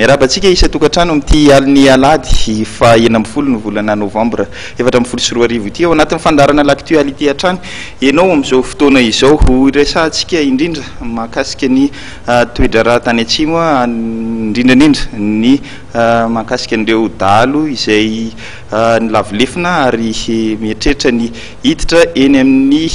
Miarahaba antsika isan-tokantrano amin'ity alin'ny alahady faha 16 ny volana novambra 2014 ity. Ao anatin'ny fandaharana L'actualité hatrany ianao amin'izao fotoana izao. Ho resahantsika indrindra mahakasika ny toe-draharaha tany atsimo, indrindra indrindra ny mahakasika an'ireo dahalo izay nilavo lefona ary mieritreritra ny hiditra eny amin'ny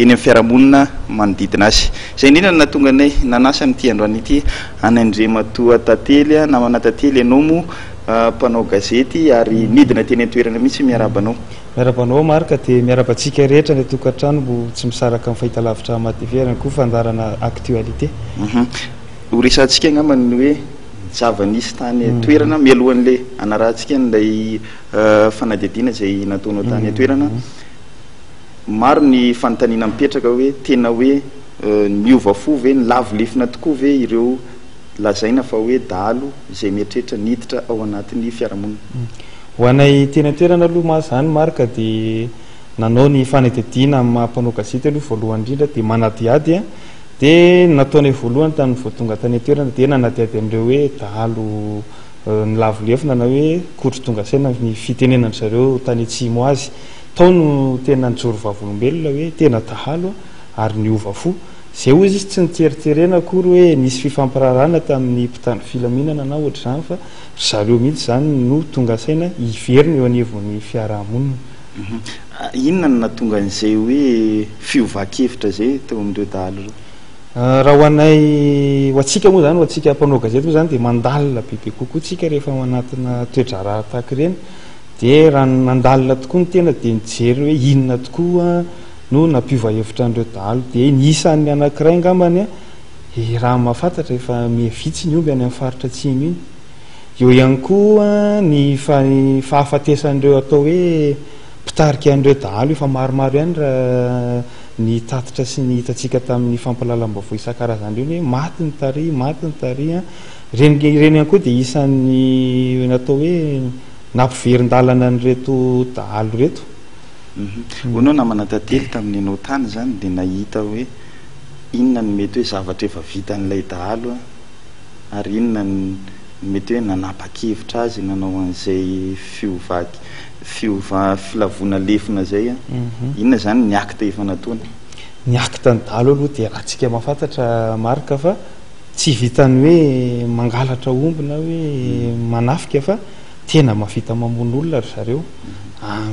eny amin'ny fiarahamonina manodidina azy. Izay indrindra no nahatonga anay nanasa amin'ity androany ity an'Andriamatoa Tantely, namana Tantely, ianao moa mpanao gazety ary nidina teny an-toerana mihitsy, miarahaba anao. Miarahaba anao Marc, dia miarahaba antsika rehetra any an-tokantrano mbo tsy misaraka amin'ny fahitalavitra Hama TV ary ihany koa fandaharana Actualité. Ho resahantsika angamba ny hoe zava-nisy tany an-toerana mialohan'ilay hanarahantsika an'ilay fanadihadiana izay nataonao tany an-toerana. Maro ny fanontaniana mipetraka hoe tena hoe niova fo ve, nilavo lefona tokoa ve ireo lazaina fa hoe dahalo izay mieritreritra ny hiditra ao anatin'ny fiarahamonina? Ho anay teny an-toerana aloha ma izany Marc dia nanao ny fanadihadiana amin'ny maha mpanao gazety aloha voalohany indrindra dia manadihady dia ny nataonay voalohany tamin'ny vao tonga tany an-toerana dia nanadihady an'ireo hoe dahalo nilavo lefona na hoe kotro tonga saina ny fitenenan-dry zareo tany atsimo azy. Tao no tena nijoro vavolombelona hoe tena dahalo ary niova fo. Izay hozy izy tsy niteriterena akory hoe nisy fifampiraharahana tamin'ny mpitandro filaminana na ohatr'izany fa ry zareo mihitsy izany no tonga saina hiverina eo anivon'ny fiarahamonina. Inona no nahatonga an'izay hoe fiovan-kevitra izay teo amin'ireo dahalo ireo? Raha ho anay, ho antsika moa izany, ho antsika mpanao gazety moa izany dia mandalina bebe kokoa tsika rehefa ao anatina toe-draharaha tahaka ireny. Dia raha nandalina tokoa ny tena dia nijery hoe inona tokoa no nampiova hevitra an'ireo dahalo. Dia ny isan'ny anankiray angambany, raha mahafantatra efa miha vitsy ny omby any amin'ny faritra atsimo iny. Eo ihany koa ny fahafatesan'ireo atao hoe mpitarika an'ireo dahalo efa maromaro ihany raha ny tatitra sy ny hitantsika tamin'ny fampahalalam-baovao isan-karazany ireny hoe maty ny tary, maty ny tary. Ireny ireny ihany koa dia isan'ny natao hoe nampiverin-dalana an'ireto dahalo ireto. Hoy ianao namana Tantely tamin'ny ianao tany izany dia nahita hoe inona no mety hoe zavatra efa vitan'ilay dahalo ary inona no mety hoe nanapa-kevitra azy nanao an'izay fiova fiova filavoana lefona izay, inona izany ny acte efa nataony? Ny acte ny dahalo aloha dia raha-tsika mahafantatra Marc fa Tsy vitan'ny hoe mangalatra omby na hoe manafika fa tena mahavita mamono olona ry zareo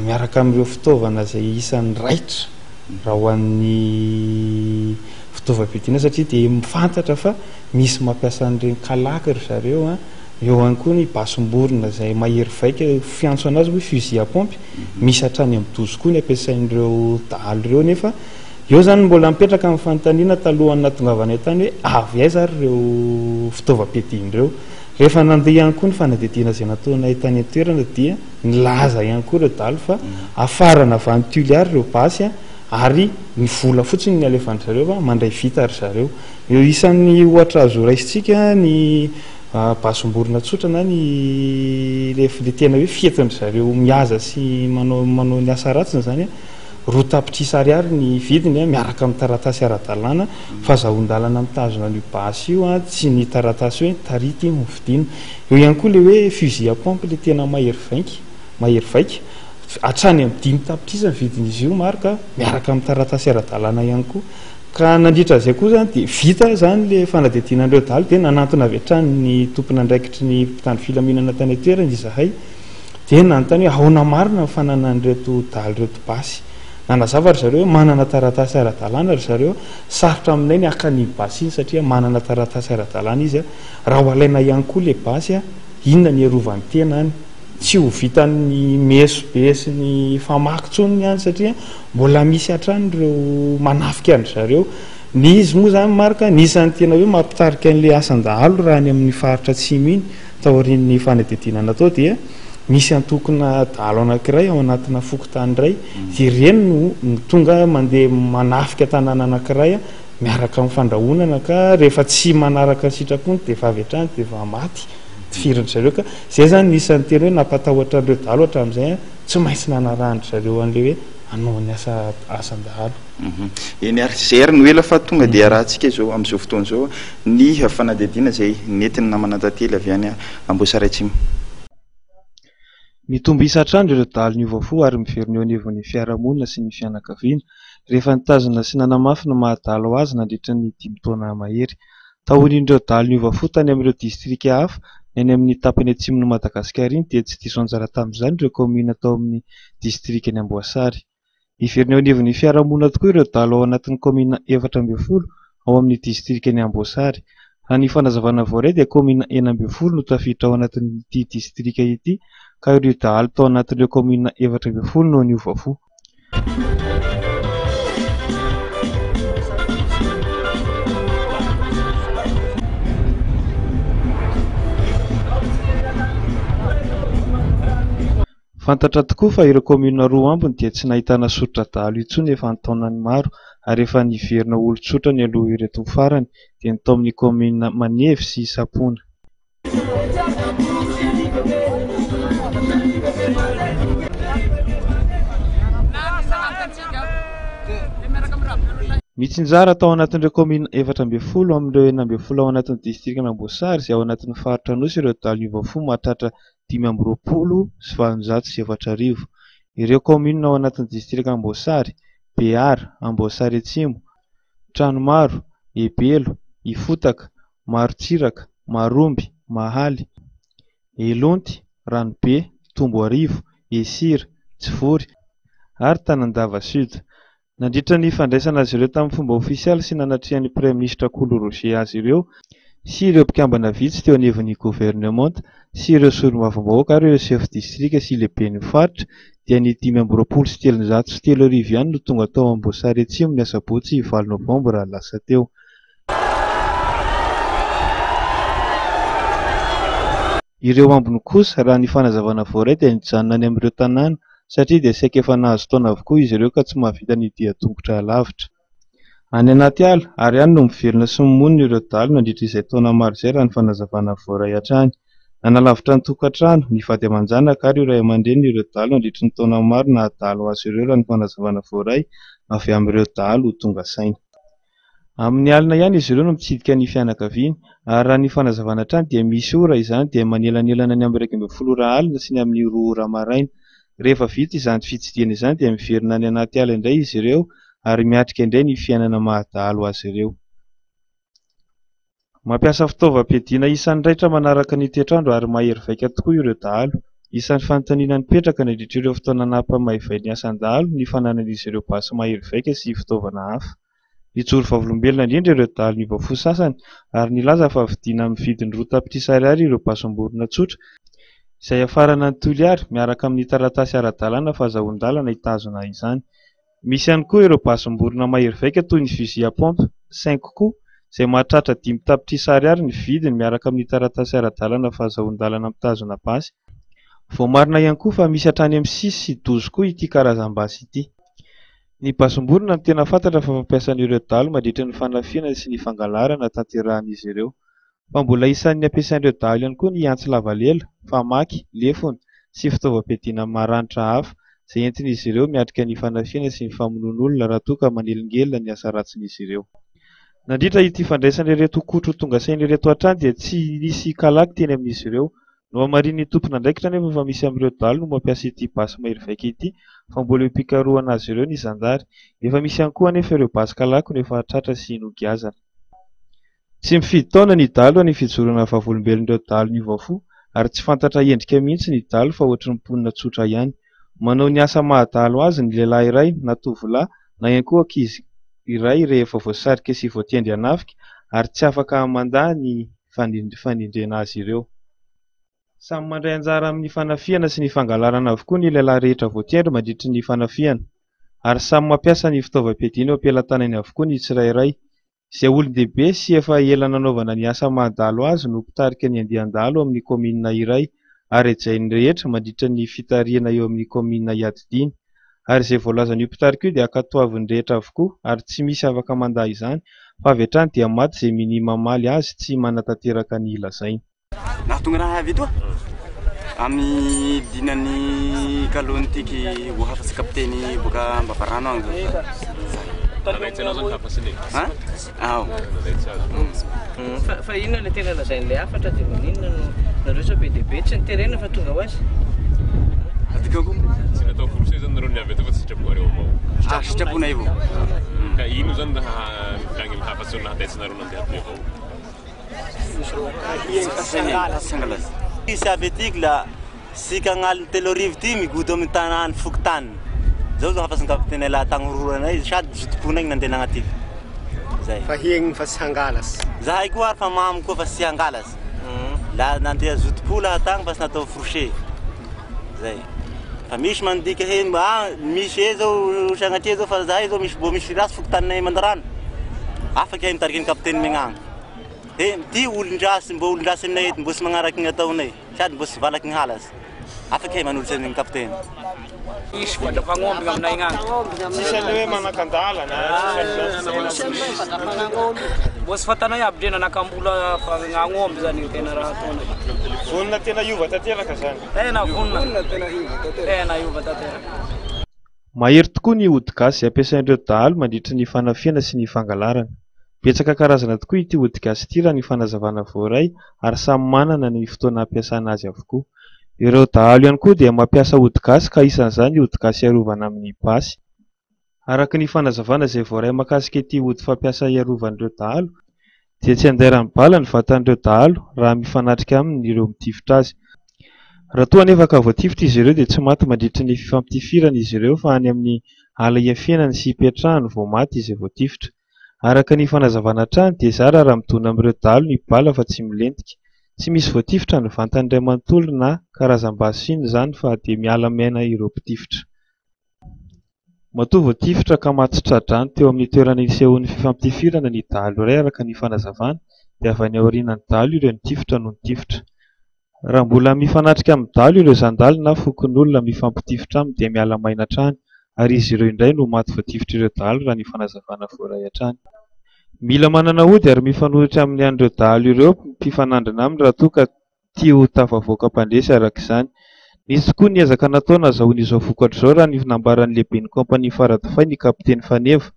miaraka amin'ireo fitaovana izay isan'ny raitra raha ho an'ny fitaovam-piadiana satria dia fantatra fa misy mampiasa an'ireny kalaky ry zareo an, eo ihany koa ny basim-borona izay mahery vaika, fiantso an'azy moa fusil à pompe, misy hatrany amin'ny douze koa ny ampiasain'ireo dahalo ireo nefa Eo izany mbola mipetraka ny fanontaniana talohan'ny nahatongavanay tany hoe avy aiza ary ireo fitaovam-piadiana ireo. Rehefa nandeha ihany koa ny fanadihadiana izay nataonay tany an-toerana dia nilaza ihany koa ireo dahalo fa hafarana avy any Toliara ireo basy ary ny vola fotsiny no alefan-dry zareo fa mandray vita ry zareo. Eo isan'ny ohatra azo raisintsika ny basim-borona tsotra na ny ilay tena hoe fientin-dry zareo mihaza sy manao manao ny asa ratsiny izany. 2 tapitrisa ariary ny vidiny miaraka amin'ny taratasy ara-dalàna, fahazahoan-dalana mitazona an'io basy io, tsy ny taratasy hoe tarity iny hovidiana. Eo ihany koa ilay hoe fusil à pompe ilay tena mahery vainka, mahery vaika, hatrany amin'ny 5 tapitrisa ny vidin'izy io Marc, miaraka amin'ny taratasy ara-dalàna ihany koa. Ka nandritra izay koa izany dia vita izany ilay fanadihadiana an'ireo dahalo dia nanantona avy hatrany ny tompon'andraikitry ny mpitandro filaminana tany an-toerana izahay, Dia nanontany hoe ahoana marina ny fananan'ireto dahalo ireto basy. Nanazava ry zareo hoe manana taratasy ara-dalàna ry zareo, sarotra aminay ny haka an'iny basy iny satria manana taratasy ara-dalàna izy, raha ho alaina ihany koa ilay basy, inona ny hiarovany tena any? Tsy ho vitan'ny meso be sy ny famaky intsony ny any satria mbola misy hatrany ireo manafika an-dry zareo. Ny izy moa izany Marc, anisan'ny tena hoe mampitarika an'ilay asan-dahalo raha any amin'ny faritra atsimo iny. Taorian'ny fanadihadiana natao dia misy antokona dahalo anankiray ao anatina fokontany iray, dia ireny no tonga mandeha manafika tanàna anankiray miaraka amin'ny fandrahonana ka rehefa tsy manaraka ny sitrapony dia efa avy hatrany dia efa maty tifirin-dry zareo ka izay izany no isan'ny tena hoe nampatahotra an'ireo dahalo hatramin'izay, tsy maintsy nanarahan-dry zareo an'ilay hoe hanao ny asa asan-dahalo. Eny ary, izay ary no ela fa tonga dia arahantsika izao amin'izao fotoana izao ny fanadihadiana izay nentin'ny namana Tantely avy any Amboasary Atsimo. Mitombo isa hatrany ireo dahalo niova fo ary miverina eo anivon'ny fiarahamonina sy ny fianakaviana rehefa nitazona sy nanamafy ny maha dahalo azy nandritra ny dimy taona mahery. Taorian'ireo dahalo niova fo tany amin'ireo distrika hafa ny any amin'ny tapany atsimon'i Madagasikara iny dia tsy diso anjara tamin'izany ireo kaominina tao amin'ny distrikan'i Amboasary. Miverina eo anivon'ny fiarahamonina tokoa ireo dahalo ao anatin'ny kaominina 14 ao amin'ny distrikan'i Amboasary. Raha ny fanazavana voaray dia kaominina 16 no tafiditra ao anatin'ity distrika ity ka ireo dahalo tao anatin'ireo kaominina 14 no niova fo. Fantatra tokoa fa ireo kaominina roa ambiny dia tsy nahitana soritra dahalo intsony efa an-taonany maro ary efa niverina ho olon-tsotra nialoha ireto farany dia ny tao amin'ny kaominina Manevy sy Sampona. Mitsinjara tao anatin'ireo kaominina 14 amin'ireo 16 ao anatin'ny distrikan'Amboasary izay ao anatin'ny faritra Anosy ireo dahalo niova fo mahatratra 1825. Ireo kaominina ao anatin'ny distrikan'Amboasary, Behara, Amboasary Atsimo, Tranomaro, Ebelo, Ifotaka, Marotsiraka, Maromby, Mahaly, Elonty, Ranobe, Tomboarivo, Esira, Tsivory ary Tanandava Sud. Nandritra ny fandraisana azy ireo tamin'ny fomba ofisialy sy nanatrehan'ny Praiminisitra Kolo Roger azy ireo sy ireo mpikambana vitsy teo anivon'ny governemanta sy ireo solombavambahoaka ary ireo sefo distrika sy lehiben'ny faritra dia ny 3325 ihany no tonga tao Amboasary Atsimo ny asabotsy valo novambra lasa teo. Ireo ambiny kosa, raha ny fanazavana voaray dia nijanona any amin'ireo tanàna satria dia saika efa nahazo taona avokoa izy ireo ka tsy mahavita ny dian-tongotra lavitra. Any anaty ala ary any no mivelona sy monina ireo dahalo nandritra izay taona maro izay raha ny fanazavana voaray hatrany. Nanalavitra ny tokantrano, ny vady aman-janaka ary io ray aman-dreniny ireo dahalo nandritra ny taona maro naha dahalo azy ireo raha ny fanazavana voaray avy amin'ireo dahalo tonga saina. Amin'ny alina ihany izy ireo no mitsidika ny fianakaviany ary raha ny fanazavana hatrany dia misy ora izany dia manelanelana ny amin'ny 11 ora alina sy ny amin'ny 2 ora maraina. Rehefa vita izany fitsidihana izany dia miverina any anaty ala indray izy ireo ary miatrika indray ny fiainana maha dahalo azy ireo. Mampiasa fitaovam-piadiana isan'ny raitra manaraka ny toetr'andro ary mahery vaika tokoa ireo dahalo. Isan'ny fanontaniana nipetraka nandritra ireo fotoana nampamaivay ny asan-dahalo ny fananan'izy ireo basy mahery vaika sy fitaovana hafa. Nijoro vavolombelona indrindra ireo dahalo niova fo sasany ary nilaza fa vidiana amin'ny vidiny 2 tapitrisa ariary ireo basim-borona tsotra izay hafarana any Toliara miaraka amin'ny taratasy ara-dalàna fahazahoan-dalana hitazona izany. Misy ihany koa ireo basim-borona mahery vaika toy ny fusil à pompe cinq coups izay mahatratra 5 tapitrisa ariary ny vidiny miaraka amin'ny taratasy ara-dalàna fahazahoan-dalana mitazona basy. Voamarina ihany koa fa misy hatrany amin'ny 6 sy 12 koa ity karazam-basy ity. Ny basim-borona no tena fantatra fa fampiasan'ireo dahalo mandritra ny fanafihana sy ny fangalarana tanterahan'izy ireo. Fa mbola isan'ny ampiasain'ireo dahalo ihany koa ny antsy lavalela, famaky, lefona sy fitaovam-piadiana maranitra hafa izay entin'izy ireo miatrika ny fanafihana sy ny famonoan'olona raha toa ka manelingelina ny asa ratsin'izy ireo. Nandritra ity fandraisana ireto kotro tonga saina ireto hatrany dia tsy nisy kalaky teny amin'izy ireo. Nohamarinin'ny tompon'andraikitra anefa fa misy amin'ireo dahalo no mampiasa ity basy mahery vaika ity fa mbola eo am-pikarohana azy ireo ny zandary. Efa misy ihany koa anefa ireo basy kalaky no efa tratra sy nogiazana. Tsy mifidy taona ny dahalo ny fijoroana vavolombelon'ireo dahalo niova fo ary tsy fantatra endrika mihitsy ny dahalo fa ohatry ny mponina tsotra ihany. Manao ny asa maha dahalo azy ny lehilahy iray na tovolahy na ihany koa ankizy iray rehefa voasarika sy voatendry hanafika ary tsy afaka mandà ny fanendrena azy ireo. Samy mandray anjara amin'ny fanafihana sy ny fangalarana avokoa ny lehilahy rehetra voatendry mandritry ny fanafihana ary samy mampiasa ny fitaovam-piadiana eo am-pelatanany avokoa ny tsirairay. Izay olon-dehibe sy efa ela nanaovana ny asa maha dahalo azy no mpitarika ny andian-dahalo amin'ny kaominina iray ary hajain'ny rehetra mandritra ny fitarihana eo amin'ny kaominina iadidiany. Ary izay voalazan'io mpitarika io dia ankatoavin'ny rehetra avokoa ary tsy misy afaka mandà izany fa avy hatrany dia maty izay minia mamaly azy tsy manatanteraka ny lazainy. Nahatonga raha avy etoa amin'ny dinan'ny kalon'ny tiky ho hafatsy kapiteny boaka Ambavarano agny zao. An? Ao. Fa fa inona le tena lazain'ilay hafatra dia maninona no nareo zao be dia be tsy niterena fa tonga ho azy? Adikao koa. Tsy natao forcé zany nareo niavy eto fa sitraponareo avao. Ah, sitraponay avao. Ka ino zany raha volagny amin'ny hafa tsy nahandaitsa nareo nandeha aty avao? Sangalaza. Isy avy atiky la sika agnaliny 3000 ty migodo amin'ny tanàny fokontany. Zao zao hafatsy ny kapiteny laha tagnororanay sady zotom-ponay nandeha nagnatiky. Zay. Fa hiegny fa tsy hangalasy. Zahay koa ary fa mamy koa fa tsy hangalasy. La nandeha zotom-po laha tagny fa tsy natao fourché. Zay. Fa misy mandika he ah misy e zao sagnatria zao fa zahay zao misy mbô misy ratsy fokontaninay Mandarano. Afaky ahay mitariky ny kapiteny megnagny. He ty olon-dratsy mbô olon-dratsy aminay eto mbô tsy magnaraky ny ataonay sady mbô tsy valaky ny halatsy. Afaky ahay manolotsy ny kapiteny. Misy fandrafagnomby aminay agny. Tsisy an'le hoe manakandalana, tsisy an'izany. Mbô tsy fatanay aby ndre nanakambola fa agnomby zany io tena raha ataonay. Vonona tena hiova tanteraka zany. Tena vonona. Tena hiova tanteraka. Mahery tokoa ny ody gasy izay ampiasain'ireo dahalo mandritry ny fanafihana sy ny fangalarana. Betsaka karazana tokoa ity ody gasy ity raha ny fanazavana voaray ary samy manana ny fotoana ampiasana azy avokoa. Ireo dahalo ihany koa dia mampiasa ody gasy ka isan'izany ny ody gasy hiarovana amin'ny basy. Araka ny fanazavana izay voaray mahakasika ity ody fampiasa hiarovan'ireo dahalo dia tsy andairan'ny bala ny vatan'ireo dahalo raha mifanatrika aminy ireo mitifitra azy. Raha toa anefa ka voatifitra izy ireo dia tsy maty mandritry ny fifampitifirana izy ireo fa any amin'ny ala hiafenany sy hipetrahany vao maty izay voatifitra. Araka ny fanazavana hatrany dia zara raha midona amin'ireo dahalo ny bala fa tsy milentika. Tsy misy voatifitra ny vantany iray manontolo na karazam-basy iny izany fa dia miala maina ireo mpitifitra. Matoa voatifitra ka maty tsy tra-drano teo amin'ny toerana nisehoan'ny fifampitifirana ny dahalo iray araka ny fanazavana dia avy any aorianan'ny dahalo ireo nitifitra no nitifitra. Raha mbola mifanatrika amin'ny dahalo ireo zandary na fokonolona mifampitifitra aminy dia miala maina hatrany ary izy ireo indray no maty voatifitr'ireo dahalo raha ny fanazavana voaray hatrany. Mila manana ody ary mifanohitra amin'ny an'ireo dahalo ireo mpifanandrina aminy raha toa ka tia ho tafavoaka mpandresy araka izany. Nisy tokoa ny ezaka natao nahazahoana izao vokatra izao raha ny nambaran'ny lehiben'ny kaompania Faradofay ny kapiteny Faneva.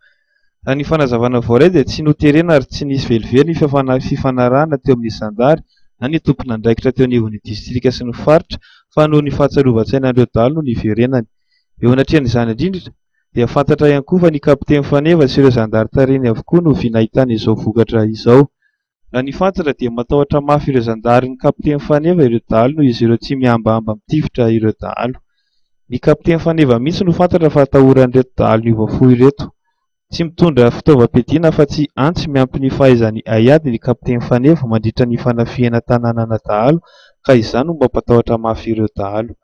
Raha ny fanazavana voaray dia tsy noterena ary tsy nisy velively ny fifanarahana teo amin'ny zandary na ny tompon'andraikitra teo anivon'ny distrika sy ny faritra fa noho ny fahatsiarovan-tsainan'ireo dahalo no niverenany. Eo anatrehan'izany indrindra dia fantatra ihany koa fa ny kapiteny Faneva sy ireo zandary tarihiny avokoa no vy nahitana izao vokatra izao. Raha ny fantatra dia matahotra mafy ireo zandarin'ny kapiteny Faneva ireo dahalo noho izy ireo tsy mihambahamba mitifitra ireo dahalo. Ny kapiteny Faneva mihitsy no fantatra fa atahoran'ireto dahalo niova fo ireto. Tsy mitondra fitaovam-piadiana afa-tsy antsy miampy ny fahaizany haiady ny kapiteny Faneva mandritra ny fanafihana tanànana dahalo ka izany no mampatahotra mafy ireo dahalo.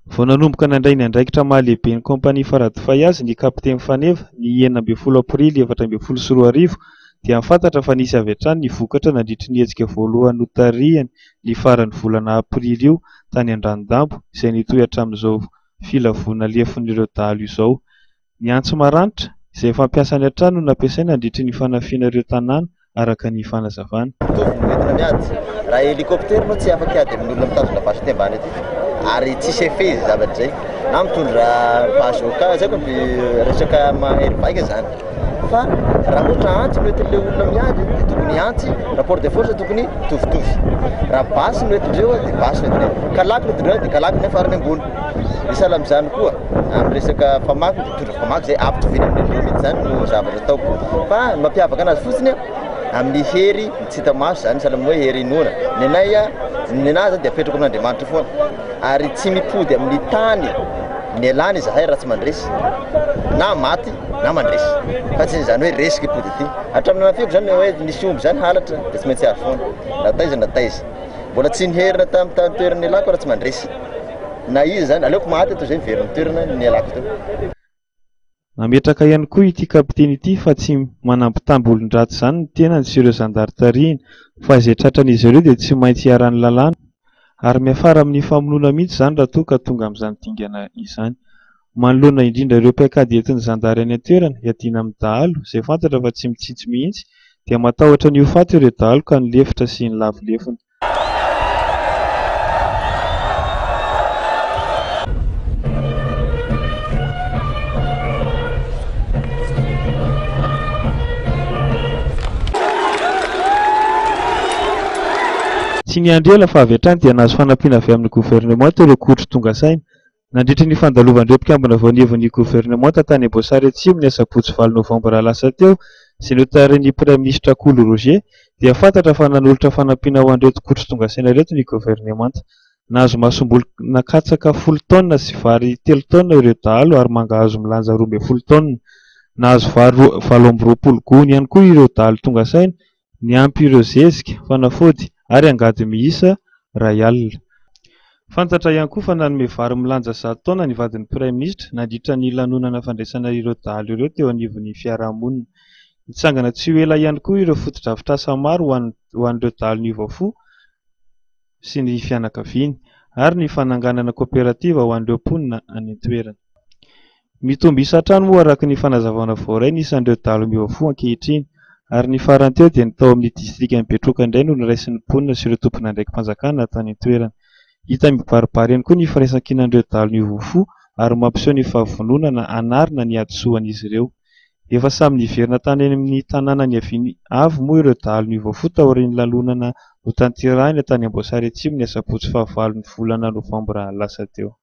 Vao nanomboka nandray ny andraikitra maha lehiben'ny kaompania Faradofay azy ny kapiteny Faneva ny 16 aprily 2014 dia fantatra fa nisy avy hatrany ny vokatra nandritry ny hetsika voalohany notarihany ny faran'ny volana aprily io tany Andranodambo izay nitohy hatramin'izao filavona lefon'ireo dahalo izao. Ny antsy maranitra izay fampiasany hatrany no nampiasaina nandritry ny fanafihana ireo tanàna araka ny fanazavana. Mitovy ny hoentina miady. Raha hélicoptère moa tsy afaka hiady amin'ny olona mitazona basy aty ambany aty. Ary tsisy effet izay zavatra izay. Na mitondra bazooka, zay koa resaka mahery vaika zany. Fa raha ohatra antsy no entin'ilay olona miady dia tokony antsy, rapport de force tokony mitovitovy. Raha basy no entindreo dia basy no entindreo. Kalaky no entindreo dia kalaky ny farany ambony. Dia sahala amin'izany koa amin'ny resaka famaky dia mitondra famaky zay ampitoviana amin'ny andreo mihitsy zany no zavatra ataoko. Fa ny mampiavaka anazy fotsiny amin'ny hery ny tsy hita maso zany sahala amin'ny hoe hery inoana. Ny anay ny anahy zany dia apetrako amin'Andriamanitra foana. Ary tsy mipody amin'ny tany nialana izahay raha tsy mandresy. Na maty na mandresy. Fa tsy izany hoe resy ka hipody aty. Hatramin'ny nanafihako zany hoe nisy omby zany halatra dia tsy maintsy azo foana. Na taiza na taiza. Mbola tsy niherina tamin'ny tany toerana nialako raha tsy mandresy. Na iza zany, aleoko maty toy izay miverina amin'ny toerana nialako teo. Nametraka ihany koa ity kapiteny ity fa tsy manambitamby olon-dratsy izany ny tenany sy ireo zandary tarihiny fa izay tratran'izy ireo dia tsy maintsy iharan'ny lalàna ary miafara amin'ny famonoana mihitsy izany raha toa ka tonga amin'izany dingana izany. Manoloana indrindra ireo paikady entin'ny zandary any an-toerana hiadiana amin'ny dahalo izay fantatra fa tsy mitsitsy mihitsy dia matahotra ny ho faty ireo dahalo ka nilefitra sy nilavo lefona. Tsy niandry ela fa avy hatrany dia nahazo fanampiana avy amin'ny governemanta ireo kotro tonga saina. Nandritry ny fandalovan'ireo mpikambana vao anivon'ny governemanta tany Amboasary Atsimo ny asabotsy valo novambra lasa teo izay notarihin'ny Praiminisitra Kolo Roger dia fantatra fa nanolotra fanampiana ho an'ireto kotro tonga saina ireto ny governemanta. Nahazo masomboly katsaka folo taonina sy vary telo taonina ireo dahalo ary mangahazo milanja 12 taonina. Nahazo vary 28 gony ihany koa ireo dahalo tonga saina, niampy ireo zezika, fanafody ary angady miisa 1000. Fantatra ihany koa fa nanome vary milanja 100 taonina ny vadin'ny Praiminisitra nandritra ny lanonana fandraisana ireo dahalo ireo teo anivon'ny fiarahamonina. Nitsangana tsy ho ela ihany koa ireo fotodrafitrasa maro ho an'ireo dahalo niova fo sy ny fianakaviany ary ny fananganana koperativa ho an'ireo mponina any an-toerana. Mitombo isa hatrany moa araka ny fanazavana voaray ny isan'ireo dahalo miova fo ankehitriny ary ny farany teo dia ny tao amin'ny distrikan'i Betroka indray no noraisin'ny mponina sy ireo tompon'andraiki-panjakana tany an-toerana. Hita mibaribary ihany koa ny firaisankinan'ireo dahalo niova fo ary mampiseho ny fahavononana hanarina ny hadisoan'izy ireo. Efa samy niverina tany amin'ny tanàna niaviany avy moa ireo dahalo niova fo taorian'ny lanonana notanterahina tany Amboasary Atsimo ny asabotsy fahavalon'ny volana novambra lasa teo.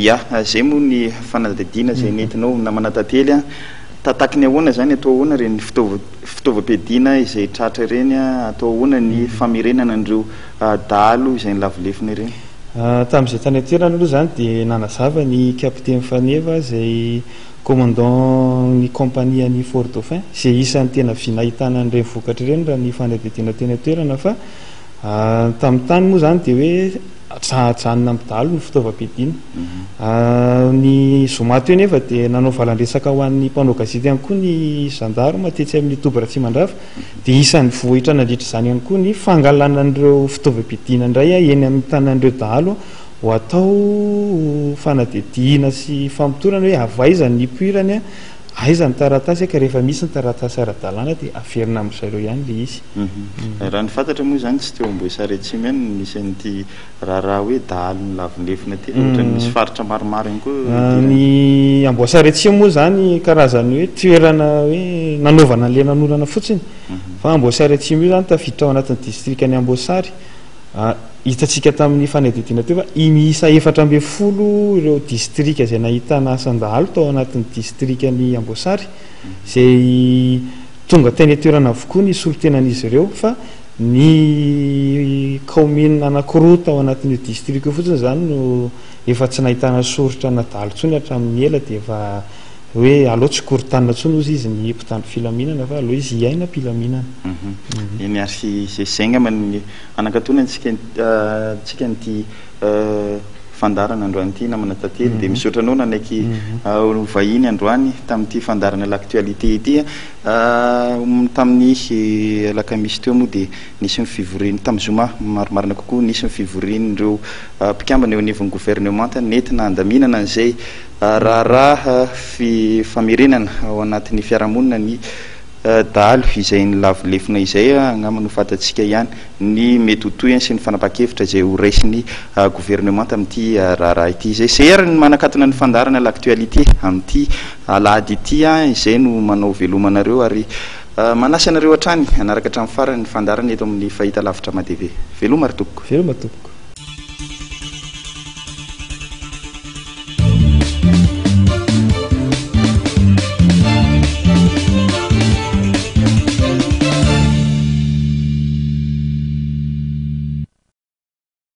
Ya, zay moa ny fanadihadiana izay nentinao namana Tantely a. Tataky ny ahoana izany, atao ahoana ireny fitaovam-piadiana izay tratra ireny, atao ahoana ny famerenana an'ireo dahalo izay nilavo lefona ireny? Tamin'izay tany an-toerana aloha izany dia nanazava ny Capitaine Faneva izay commandant ny compagnie an'i Fort Dauphin izay isan'ny tena vy nahitana an'ireny vokatra ireny raha ny fanadihadiana teny an-toerana fa tamin'ny tany moa izany dia hoe ajanona amin'ny dahalo ny fitaovam-piadiana. Ny zoma teo nefa dia nanao valan-dresaka ho an'ny mpanao gazety ihany koa ny gendarme tetsy amin'ny toby Ratsimandrava dia isan'ny vohitra nandritra izany ihany koa ny fangalana an'ireo fitaovam-piadiana indray eny amin'ny tanan'ireo dahalo ho atao fanadihadiana sy famotorana hoe avy aiza ny nipoirany, aiza ny taratasy ka rehefa misy ny taratasy ara-dalàna dia averina amin-dry zareo ihany ilay izy. Raha ny fantatra moa izany tsy teo Amboasary Atsimo ihany no nisy an'ity raharaha hoe dahalo nilavon-lefona ity fa ohatran'ny misy faritra maromaro ihany koa idirana. Ny Amboasary Atsimo moa izany karazan'ny hoe toerana hoe nanaovana an'ilay lanonana fotsiny fa Amboasary Atsimo io izany tafiditra ao anatin'ny distrikan'i Amboasary. Hitantsika tamin'ny fanadihadiana teo fa miisa 14 ireo distrika izay nahitana asan-dahalo tao anatin'ny distrikan'i Amboasary izay tonga teny an-toerana avokoa ny solontenan'izy ireo fa ny kaominina anankiroa tao anatin'io distrika io fotsiny izany no efa tsy nahitana soritra na dahalo intsony hatramin'ny ela dia efa hoe aleo tsy korontanina intsony hozy izy ny mpitandro filaminana fa aleo izy hiaina am-pilaminana. Eny ary izay izay angamba ny hanakatona antsika antsika an'ity fandaharana androany ity namana Tantely dia misaotra anao nanaiky ho vahiny androany tamin'ity fandaharana l'actualité ity. Tamin'ny alakamisy teo moa dia nisy ny fivoriana, tamin'ny zoma marimarina kokoa, nisy ny fivorian'ireo mpikambana eo anivon'ny governemanta nentina handaminana an'izay raharaha famerenana ao anatin'ny fiarahamonina ny dahalo izay nilavo lefona izay. Angamba no fantatsika ihany ny mety ho tohiny sy ny fanapahan-kevitra izay ho raisin'ny governemanta amin'ity raharaha ity. Izay izay ary ny manakatona ny fandaharana l'actualité amin'ity alahady ity, izay no manao veloma anareo ary manasa anareo hatrany hanaraka hatramin'ny farany ny fandaharana eto amin'ny fahitalavitra Madv. Veloma ry tompoko. Veloma tompoko.